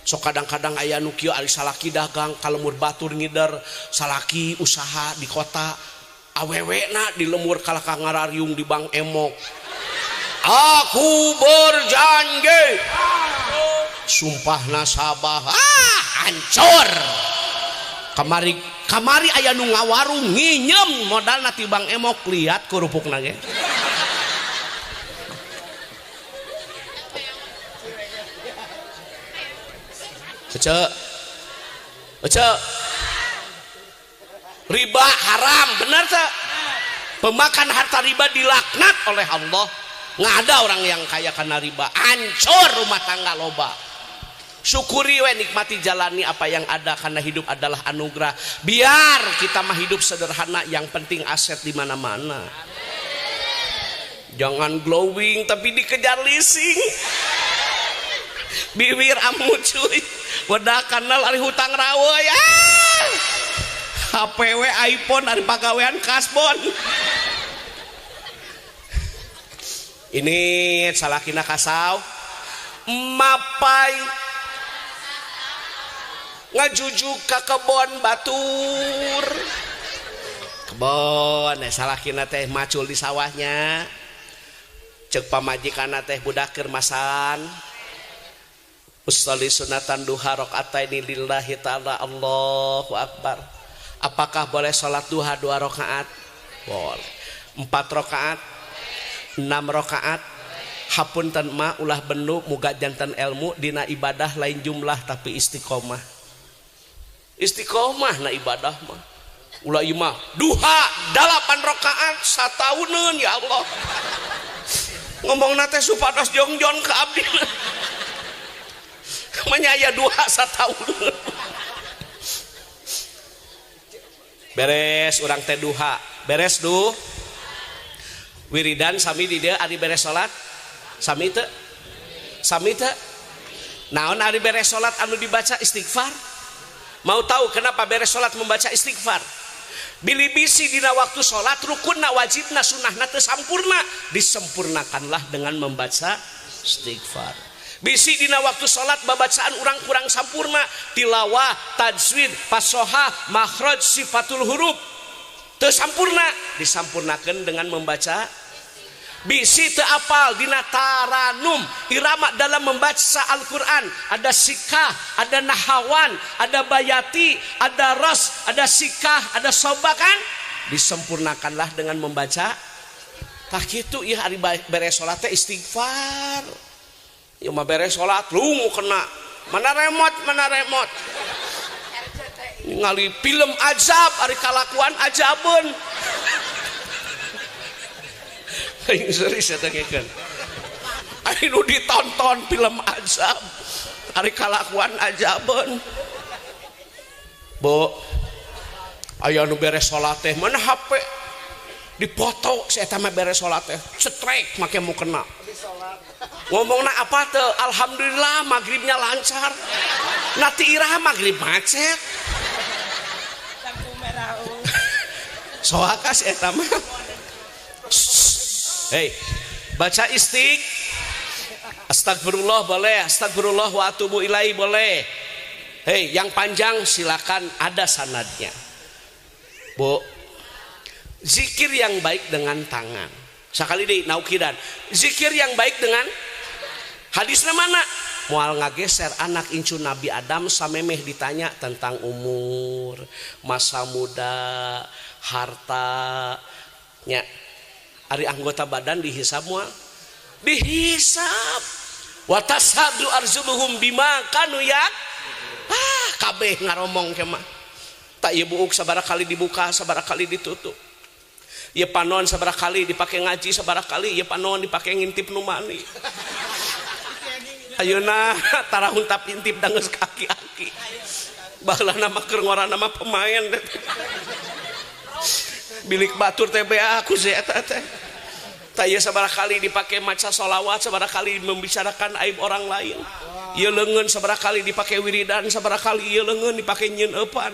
sok kadang-kadang aya nu kieu ari salaki dagang ka lemur batur ngider salaki usaha di kota awewena di lemur kalah ka ngarariung di Bank Emok aku berjanji sumpah nasabah ah hancur kamari aya nu ngawarung nginyem modalna ti Bank Emok lihat kerupukna ge ece ece riba haram benar tak pemakan harta riba dilaknat oleh Allah Nggak ada orang yang kaya karena riba. Hancur rumah tangga loba. Syukuri we, nikmati, jalani apa yang ada, karena hidup adalah anugerah. Biar kita mah hidup sederhana, yang penting aset di mana-mana. Jangan glowing tapi dikejar leasing. Bibir amu cuy. Wedak kanal ari hutang rawe ya. HPW iPhone ari pagawean kasbon. Ini salakina kasau mapai ngajujuk ka kebon batur. Kebon salakina teh macul di sawahnya. Cek pamajikanna teh budak keur masan. Usolli sunatan duha rakaataini lillahi ta'ala. Allahu akbar. Apakah boleh sholat duha 2 rakaat? Boleh. 4 rakaat, 6 rakaat. Hapunten ma ulah bendu muga jantan ilmu dina ibadah lain jumlah tapi istiqomah. Istiqomah na ibadah mah. Ulah ieu mah duha 8 rakaat satauneun ya Allah. Ngomongna teh supados jongjon ka abdi. Manya aya duha satauneun. Beres urang teh duha, beres duh. Wiridan sami di dieu ari beres salat. Sami teu? Sami teu? Naon ari beres salat anu dibaca istighfar? Mau tahu kenapa beres salat membaca istighfar? Bilih bisi dina waktu salat rukunna wajibna sunahna teu sampurna, disempurnakanlah dengan membaca istighfar. Bisi dina waktu salat babacaan urang kurang sampurna, tilawah, tajwid, fasohah, makhraj, sifatul huruf teu sampurna, disampurnakeun dengan membaca. Bisi teu apal dina taranum, irama dalam membaca Al-Qur'an, ada sikah, ada nahawan, ada bayati, ada ras, ada sikah, ada soba kan? Disempurnakanlah dengan membaca. Tah kitu ieu ari beres salat teh istighfar. Ieu mah beres salat lungu kena. Mana remote, mana remote. Ningali film azab ari kalakuan ajabeun. Aing serius eta ngekeun. Aing nu ditonton film azab ari kalakuan ajabeun. Bu, aya nu beres salat teh mana HP dipoto si eta mah beres salat teh cetrek make mu kena. Ngomongna apa teu? Alhamdulillah magribnya lancar. Nanti iraha magrib macet. Soakas eta mah. Hei, baca istiq. Astagfirullah boleh, astagfirullah wa atubu ilaihi boleh. Hei, yang panjang silakan ada sanadnya. Bu, zikir yang baik dengan tangan. Sakali deui naukidan. Zikir yang baik dengan hadisna mana? Moal ngageser anak incu Nabi Adam samemeh ditanya tentang umur, masa muda, harta, nya. Ari anggota badan dihisab moal? Dihisab. Wa tashadu arzuluhum bima kanu yak. Ah, kabeh ngaromong ke mah. Tak ieu buuk sabaraha kali dibuka, sabaraha kali ditutup. Ieu panon sabaraha kali dipake ngaji, sabaraha kali ieu panon dipake ngintip nu mani. Ayeuna tara huntap intip da geus kaki-aki. Baheulana mah keur ngorana mah pemain. Bilik batur teh bea aku si eta teh. Tah ieu sabaraha kali dipake maca sholawat, sabaraha kali membicarakan aib orang lain. Ieu leungeun sabaraha kali dipake wiridan, sabaraha kali ieu leungeun dipake nyieun eupan.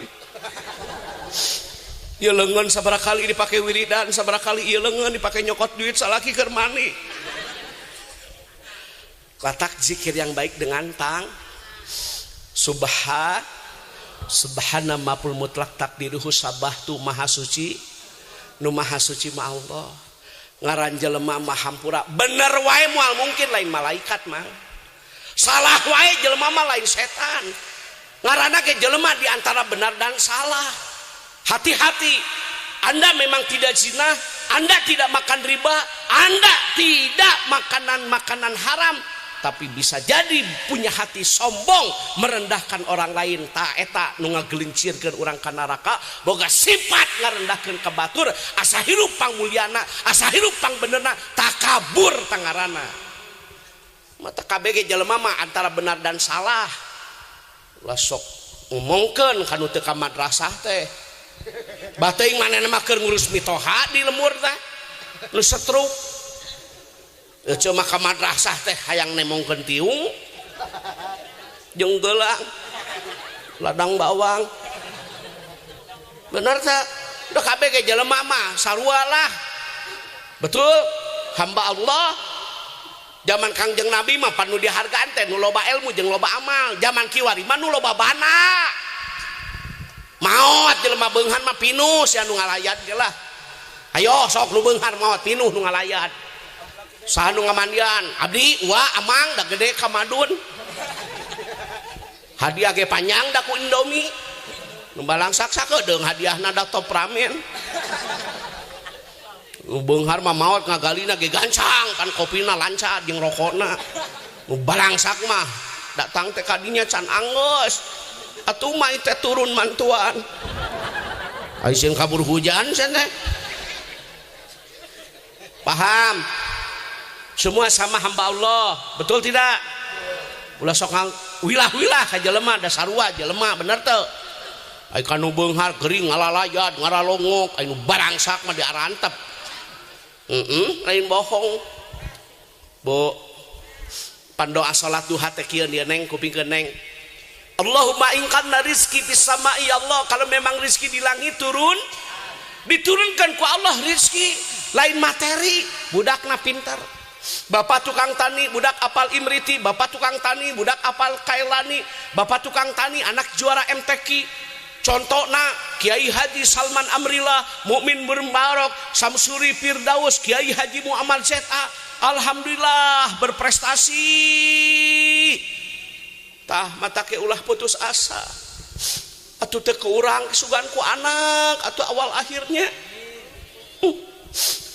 Ieu leungeun sabaraha kali dipake wiridan, sabaraha kali ieu leungeun dipake nyokot duit salaki keur mani. Latak zikir yang baik dengan tang subha subhana maful mutlak takdiruhu sabah tu maha suci nu maha suci ma Allah. Ngaran jelema mah hampura bener wae moal mungkin lain malaikat mah. Salah wae jelema mah lain setan. Ngaranna ge jelema di antara benar dan salah. Hati-hati. Anda memang tidak zina, Anda tidak makan riba, Anda tidak makanan-makanan haram. tapi bisa jadi punya hati sombong, merendahkan orang lain. Ta eta nu ngagelincirkeun urang ka neraka, boga sifat ngarendahkeun ka batur, asa hirup pangmulyana, asa hirup pangbenerna, takabur tangarana. Mata KBG jelema mah antara benar dan salah. Lah sok ngomongkeun ka nu teu ka madrasah teh. Bah teuing manehna mah keur ngurus mitoha di lemur teh. Nu setruk. Cuma ka madrasah teh hayang nemongkeun tiung jeung gelang ladang bawang. Bener teh? Udah KBG jelema mah sarua lah. Betul? Hamba Allah. Zaman Kangjeng Nabi mah pan nu dihargaan teh nu loba ilmu jeung loba amal. Zaman kiwari mah nu loba bana. Maot jelema beunghar mah pinuh sia nu ngalayat ge lah. Ayo sok nu beunghar maot pinuh nu ngalayat. Saha nu ngamandian? Abdi, wa amang da gede ka madun. Hadiah ge panjang da ku Indomie. Nu balangsak sakedeung hadiahna da top ramen. Nu beunghar mah maot ngagalina ge gancang kan kopina lancar jeung rokokna. Nu balangsak mah datang teh kadinya can anggeus. Atuh mah teh turun mantuan. Ai sieun kabur hujan cenah teh. Paham? Semua sama hamba Allah, betul tidak? Ulah sok wilah-wilah ka jelema da sarua jelema, bener teu? Ai kanu beunghar gering ngalalayat, ngaralongok, ai nu barangsak mah diarantep. Heeh, lain bohong. Bu, pandoa salat duha teh kieu dia neng kupingkeun neng. Allahumma in kana rizki fis sama'i ya Allah, kalau memang rizki di langit turun, diturunkan ku Allah rizki, lain materi, budakna pintar. Bapak tukang tani, budak apal Imriti, bapak tukang tani, budak apal Kailani, bapak tukang tani, anak juara MTQ. Contohna Kiai Haji Salman Amrillah, Mukmin Berbarok, Samsuri Firdaus, Kiai Haji Muhammad Zeta, alhamdulillah berprestasi. Tah mata ke ulah putus asa. Atuh teu kurang sugan ku anak atuh awal akhirnya.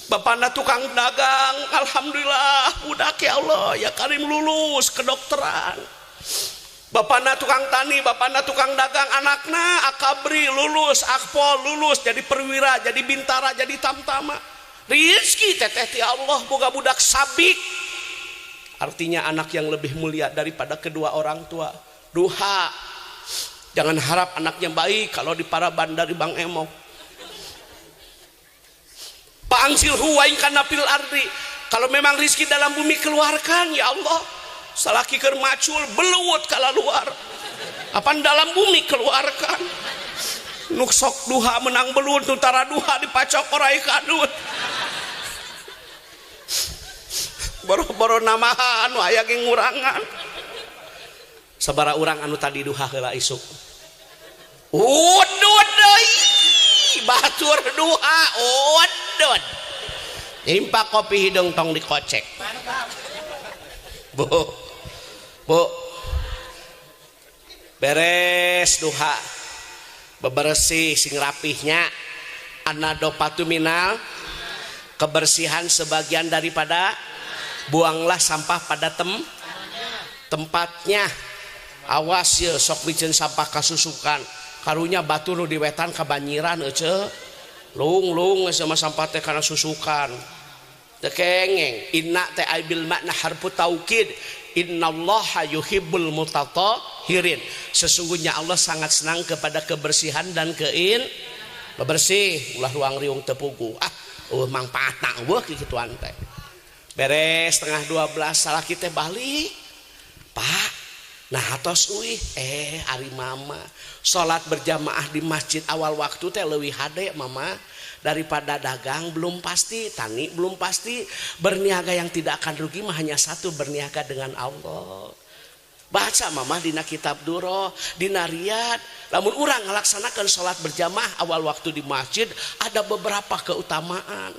Bapakna tukang dagang, alhamdulillah budak ya Allah ya Karim lulus kedokteran. Bapakna tukang tani, bapakna tukang dagang, anakna akabri lulus, akpol lulus, jadi perwira, jadi bintara, jadi tamtama. Rizki teteh ti Allah boga budak sabik. Artinya anak yang lebih mulia daripada kedua orang tua. Duha. Jangan harap anaknya baik kalau di para bandar di Bang Emok. Pa'angsilhu wa in kana fil ardi. Kalau memang rizki dalam bumi keluarkan ya Allah. Salaki keur macul belut kala luar. Apan dalam bumi keluarkan. Nu sok duha menang belut, nu tara duha dipacok orai kadut. Boro-boro namaha anu aya ge ngurangan. Sabaraha urang anu tadi duha heula isuk. Udud deui. Batur duha udud. Impak kopi hidung tong dikocek. Bu. Bu. Beres duha. Bebersih sing rapihnya. Anadopatu minal, kebersihan sebagian daripada buanglah sampah pada tempatnya. Awas ya sok bikin sampah kasusukan. Karunya batu nu diwetan kabanjiran ece. Lung-lung sama sampah teh kana susukan. Teu kengeng. Inna teh bil makna harfu taukid. Innallaha yuhibbul mutatahhirin. Sesungguhnya Allah sangat senang kepada kebersihan dan kein bebersih. Ulah ruang riung tepugu. Ah, eueuh mangpaatna eueuh kikituan teh. Beres 11:30 salah kita balik. Pak, nah atos uih ari mama salat berjamaah di masjid awal waktu teh leuwih hade mama daripada dagang belum pasti, tani belum pasti, berniaga yang tidak akan rugi mah hanya satu, berniaga dengan Allah. Baca mama dina kitab Duro, dina Riyad. Lamun urang ngalaksanakeun salat berjamaah awal waktu di masjid ada beberapa keutamaan.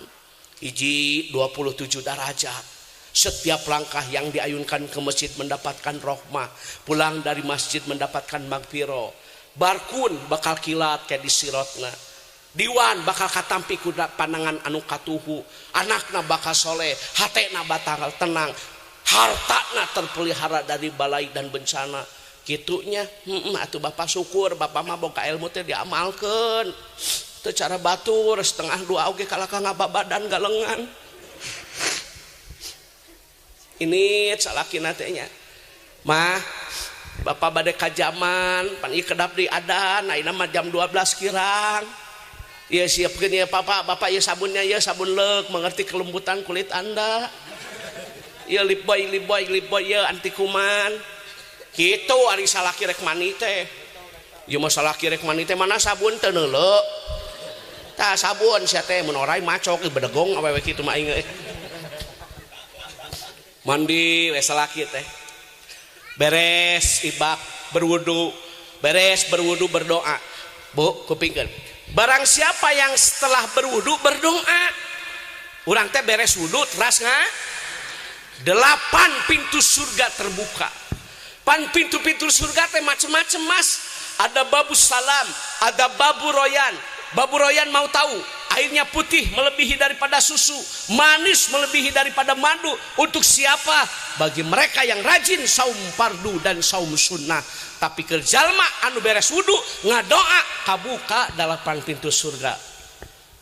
Hiji 27 derajat. Setiap langkah yang diayunkan ke masjid mendapatkan rohmah, pulang dari masjid mendapatkan magfirah. Barkun bakal kilat kayak di sirotna. Diwan bakal katampi kuda panangan anu katuhu, anakna bakal soleh, hatena bakal tenang. Hartana terpelihara dari balai dan bencana. Kitunya, atuh bapak syukur, bapak mah boga ilmu teh diamalkeun. Teu cara batur 1:30 oge kalaka ngababadan galengan. Ini salakina teh nya. Mah bapak bade ka jaman, pan ieu kedap di adan, ayeuna mah jam 12 kirang. Ieu siapkeun ieu papa, bapak ieu sabunnya ieu sabun leuk, mengerti kelembutan kulit Anda. Ieu lip boy, lip boy, lip boy ieu anti kuman. Kitu ari salaki rek mani teh. Ieu mah salaki rek mani teh mana sabun teu neuleu. Tah sabun sia teh mun orai macok bedegong awewe kitu mah aing euy. Mandi we salaki teh. Beres ibak berwudu, beres berwudu berdoa. Bu, kupingkeun. Barang siapa yang setelah berwudu berdoa, urang teh beres wudu teras nga 8 pintu surga terbuka. Pan pintu-pintu surga teh macem-macem mas. Ada babu salam, ada babu royan. Babu royan mau tahu, airnya putih melebihi daripada susu, manis melebihi daripada madu. Untuk siapa? Bagi mereka yang rajin saum fardu dan saum sunnah. Tapi keur jalma anu beres wudu ngadoa kabuka 8 pintu surga.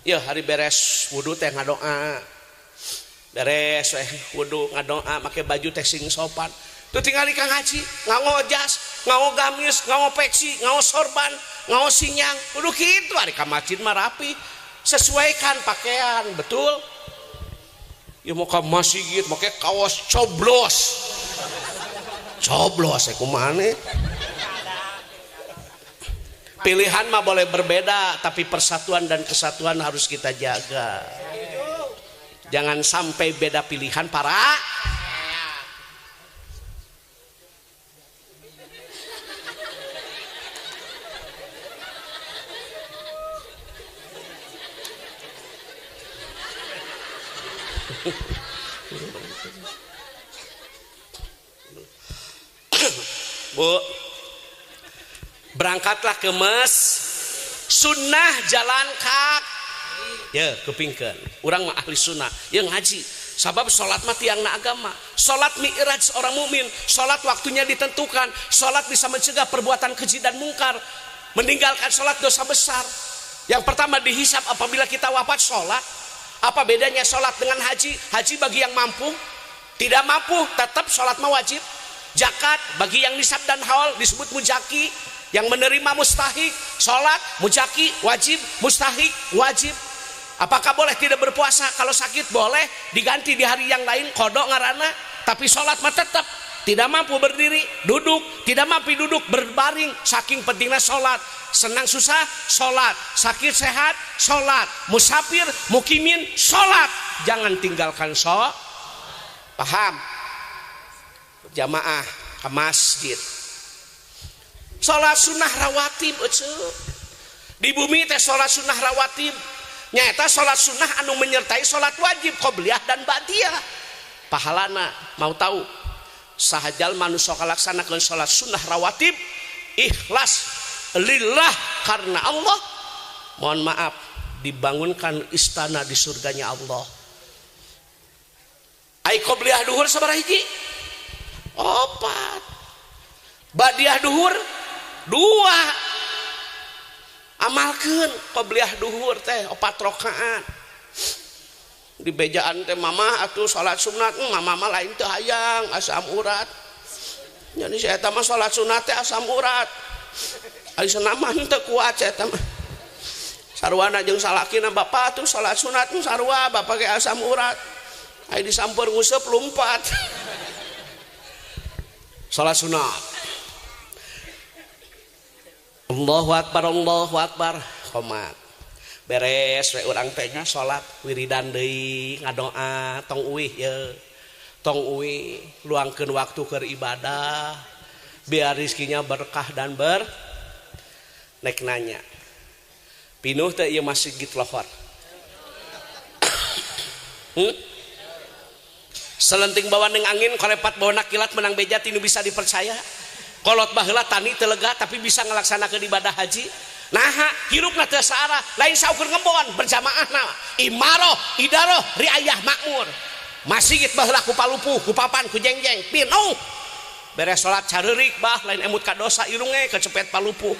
Ya hari beres wudu teh ngadoa. Beres wudu ngadoa make baju teh sing sopan. Tuh tinggal kang haji, nganggo jas, nganggo gamis, nganggo peci, nganggo sorban, nganggo sinyang. Kudu kitu ari ka masjid mah rapi. Sesuaikan pakaian, betul? Ya mau ka masjid make kaos coblos. Coblos kumaha nih? Pilihan mah boleh berbeda, tapi persatuan dan kesatuan harus kita jaga. Jangan sampai beda pilihan para Bu, berangkatlah ke mes sunnah jalan kaki. Ya, kupingkeun. Urang mah ahli sunnah, ya ngaji. Sabab salat mah tiangna agama. Salat mi'raj seorang mukmin, salat waktunya ditentukan, salat bisa mencegah perbuatan keji dan mungkar. Meninggalkan salat dosa besar. Yang pertama dihisab apabila kita wafat salat. Apa bedanya salat dengan haji? Haji bagi yang mampu, tidak mampu tetap salat mah wajib. Zakat bagi yang nisab dan haul disebut mujaki, yang menerima mustahik. Salat mujaki wajib, mustahik wajib. Apakah boleh tidak berpuasa? Kalau sakit boleh, diganti di hari yang lain, kodok ngarana. Tapi salat mah tetap. Tidak mampu berdiri, duduk. Tidak mampu duduk, berbaring. Saking pentingnya salat. Senang susah, salat. Sakit sehat, salat. Musafir, mukimin, salat. Jangan tinggalkan sholat. Paham? Jamaah ke masjid. Salat sunnah rawatib eceu. Di bumi teh salat sunnah rawatib. Nyaeta salat sunnah anu menyertai salat wajib qobliyah dan ba'diyah. Pahalana mau tahu? Sahajal manusia kalaksanakeun salat sunnah rawatib ikhlas lillah karena Allah, mohon maaf, dibangunkan istana di surganya Allah. Ai qobliyah duhur sabaraha hiji? 4. Ba'diyah duhur 2. Amalkeun qobliyah duhur teh 4 rakaat. Di bejaan teh mama atuh salat sunat, mama mah lain teu hayang asam urat. Jadi saya mah salat sunat teh asam urat. Ari senaman teu kuat saya mah. Sarwana jeung salakina bapak atuh salat sunat sarua bapak ge asam urat. Ari disampeur nguseup lumpat. Salat sunat. Allahu akbar, Allahu akbar. Qomat. Beres we urang teh nya salat wiridan deui ngadoa tong uih ye. Tong uih luangkeun waktu keur ibadah biar rizkinya berkah dan ber nek nanya. Pinuh teh ieu masjid lohor. Selenting bawa ning angin korepat bawa kilat menang beja tinu bisa dipercaya. Kolot baheula tani teu lega tapi bisa ngalaksanakeun ibadah haji. Naha hirupna teu saarah, lain saukur ngebon berjamaahna. Imaroh, idaroh, riayah makmur. Masigit baheula ku palupuh, ku papan, ku jengjeng, pinuh. Beres salat careurik bah lain emut ka dosa irunge kecepet palupuh.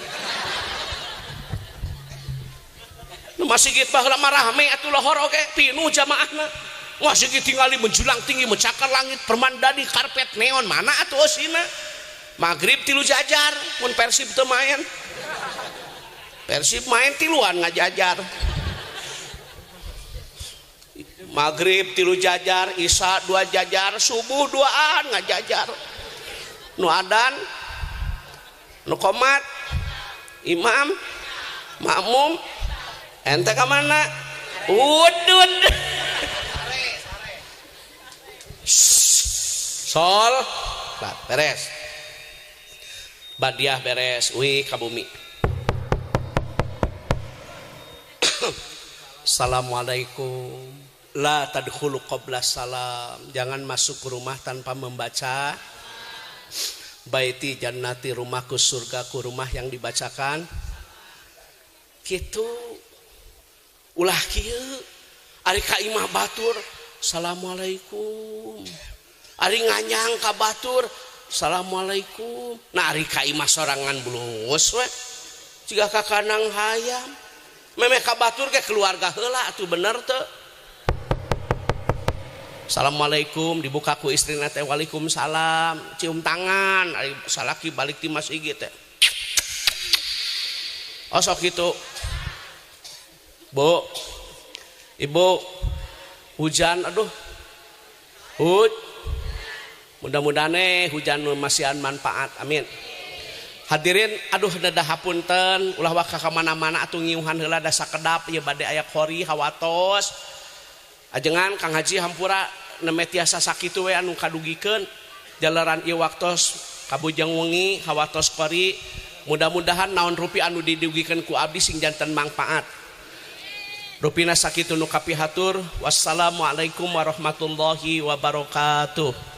Nu masigit baheula mah rame atuh lohor oge pinuh jamaahna. Masigit tingali menjulang tinggi mencakar langit permandani karpet neon mana atuh eusina. Maghrib tilu jajar mun Persib teu main. Persib main tiluan ngajajar. Maghrib tilu jajar, isya dua jajar, subuh duaan ngajajar. Nu adan, nu qomat, imam, makmum, ente ka mana? Udud. Sol, beres. Badiah beres, uih ka bumi. Assalamualaikum. La tadkhulu qabla salam. Jangan masuk ke rumah tanpa membaca baiti jannati, rumahku surgaku, rumah yang dibacakan gitu. Ulah kieu ari ka imah batur assalamualaikum, ari nganyang ka batur assalamualaikum. Nah ari ka imah sorangan bulungus we jiga ka kanang hayam memeh ka batur ke keluarga heula atuh bener teu. Assalamualaikum dibuka ku istrina teh waalaikumsalam, cium tangan ari salaki balik ti masjid teh. Oh sok kitu. Bu, ibu hujan aduh. Mudah-mudahan hujan masihan manfaat amin. Hadirin aduh dadah hapunten ulah waka ka mana-mana atuh ngiuhan heula da sakedap ieu bade aya kori hawatos. Ajengan Kang Haji hampura neme tiasa sakitu we anu kadugikeun jalaran ieu waktos kabujeng wengi hawatos kori. Mudah-mudahan naon rupi anu didugikeun ku abdi sing janten mangpaat. Rupina sakitu nu kapihatur. Wassalamualaikum warahmatullahi wabarakatuh.